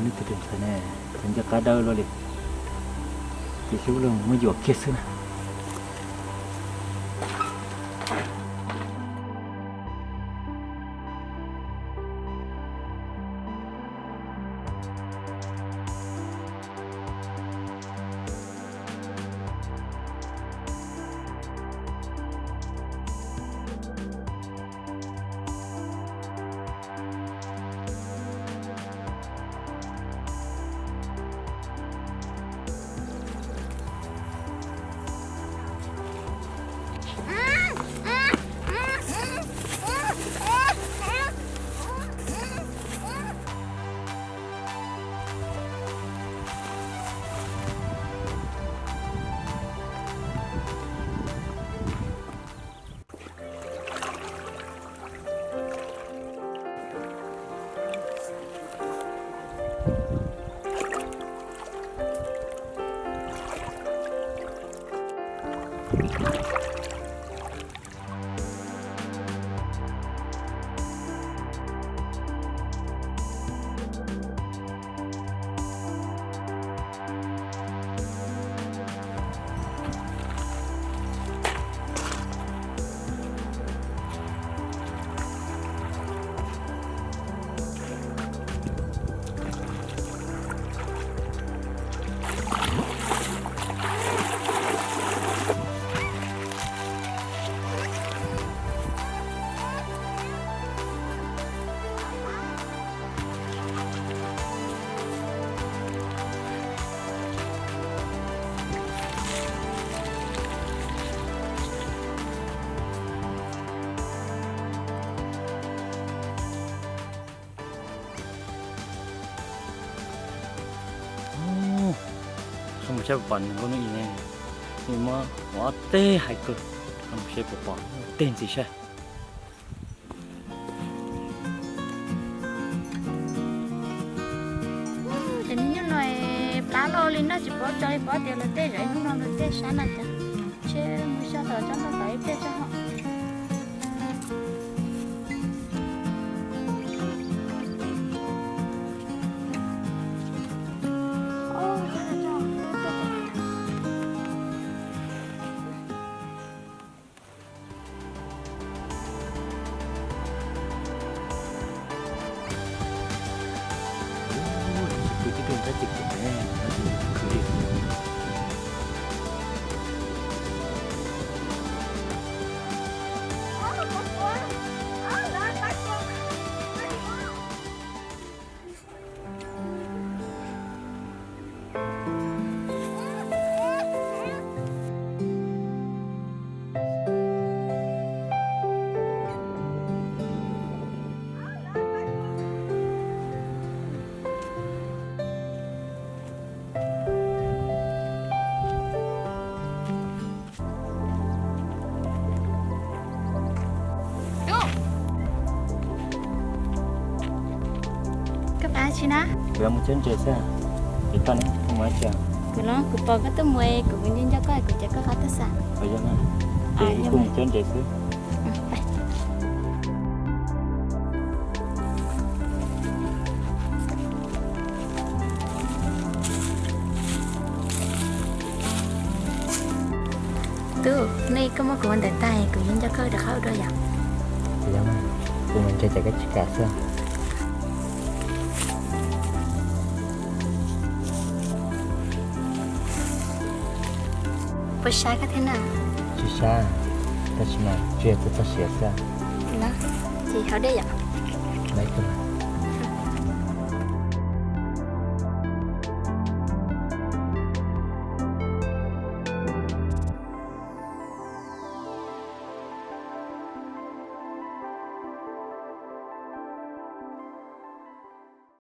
Neb tus ntxhais ne, txawm nco qab dawb luaj li, ces hlub luag muab yuam kiag xwb na. Mus saib puas pom nkauj Nuj Ib ne, nws muab ua ob teg hais kawg, mus saib puas pom tej ntxiv saib. Ces niaj hnub no plab loj li no tsis paub tso li, paub tias lawv tej zov ib hnub no lawv tej sab na cas. Ntshe mus xyuas tom tsob ntoo tom ib pliag tso ho. Koj pab tsi na? Kuv yuav mus cob ntses xwb. Ces koj ne, koj mus dab tsi? Kuv los kuv pom koj tuaj mus, kuv kuv nco nco koj, kuv ces koj qab tuaj xwb. Yog na, ces kuv mus cob ntses xwb. Tub, nej koj muab kuv ua ntawm tag, kuv yeej nco koj rov qab ua dua yom. Kuv mus ntses ces koj tsis kam xwb. Puas sab koj thiab na? Tsis sab. Tam sim no tsuas yog kuv txoj sia xwb.